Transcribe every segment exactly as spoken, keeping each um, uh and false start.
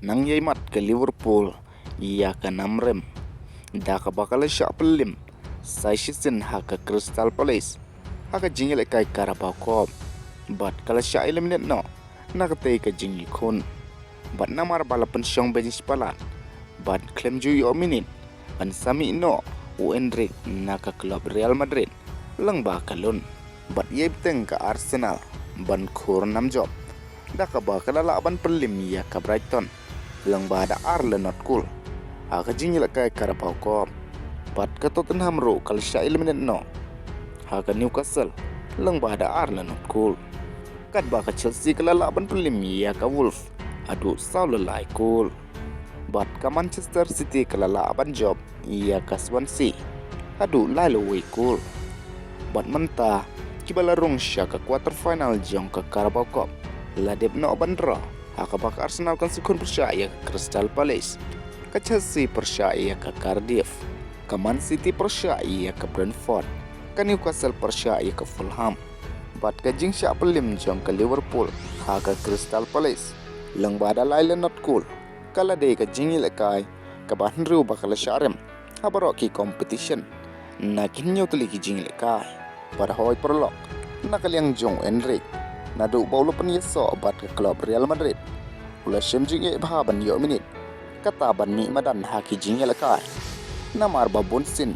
nang ïai mat ka Liverpool ïa ka nam rem da kaba ka la shah pynlem sa shisien ha ka Crystal Palace ha ka jingïalehkai Carabao Cup bad ka la shah eliminate noh na katei ka jingïakhun. Bad namar ba la pynshong bench palat bad khlem ju ïoh minit, yn sa mih noh u Endrick na ka club Real Madrid lyngba ka lun. Bad ïai bteng ka Arsenal ban khur nam jop da kaba ka la lah ban pynlem ïa ka Brighton lyngba da ar la not kul ha ka jingïalehkai Carabao Cup. Bad ka Tottenham ruh ka la shah eliminate noh ha ka Newcastle lyngba da ar la not kul. Katba ka Chelsea ka la lah ban pynlem ïa ka Wolves haduh saw la lai kul. Bad ka Manchester City ka la lah ban jop ïa ka Swansea haduh lai la wei kul. Bad mynta kiba la rung sha ka quarter final jong ka Carabao Cup la dep noh ban draw ha kaba ka Arsenal kan sa khun pyrshah ïa ka Crystal Palace, ka Chelsea pyrshah ïa ka Cardiff, ka Man City pyrshah ïa ka Brentford, ka Newcastle pyrshah ïa ka Fulham. Bad ka jingshah pynlem jong ka Liverpool ha ka Crystal Palace lyngba da lai la not kul ka la dei ka jingïalehkai kaba hynriew ba ka la shah rem ha baroh ki competition na ki hynñiew tylli ki jingïalehkai. Bad hoi paralok, na ka liang jong Endrick, naduh ba u la pynïasoh bad ka club Real Madrid, u la shem jingeh bha ban ïoh minit, kata ban mih madan ha ki jingïalehkai. Namar ba bun sien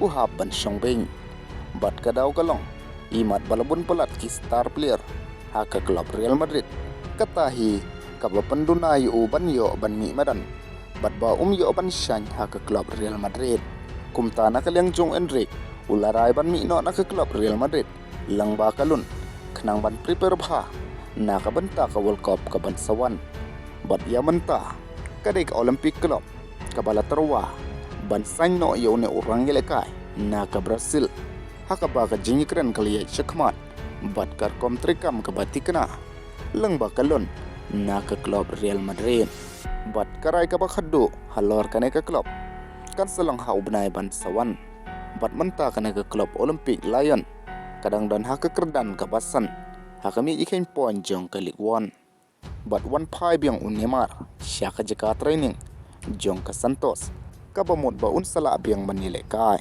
u hap ban shong beiñ. Bad ka daw ka long imat ba la bun palat ki star player ha ka club Real Madrid, kata hi kaba pynduna ïa u ban ïoh ban mih madan bad ba um ïoh ban shaiñ ha ka club Real Madrid. Kumta na ka liang jong Endrick, u la rai ban mih noh na ka club Real Madrid lyngba ka lun, khnang ban prepare bha na ka bynta ka World Cup ka ban sa wan. Bad ïa mynta ka dei ka Olympic Club kaba la tyrwa ban saiñ noh ïa une u rangïalehkai na ka Brazil, ha kaba ka jingïakren ka la ïaid shakhmat bad ka rukom treikam kaba thikna lyngba ka lun na ka club Real Madrid. Bad ka rai kaba khatduh halor kane ka club kan sa long ha u bnai ban sa wan. Bad mynta kane ka club Olympic Lyon ka dang don ha ka kyrdan kaba san ha ka miej ïakheiñ point jong ka Ligue One. Bad wan phai biang u Neymar sha ka jaka training jong ka Santos, kaba mut ba un sa lah biang ban ïalehkai.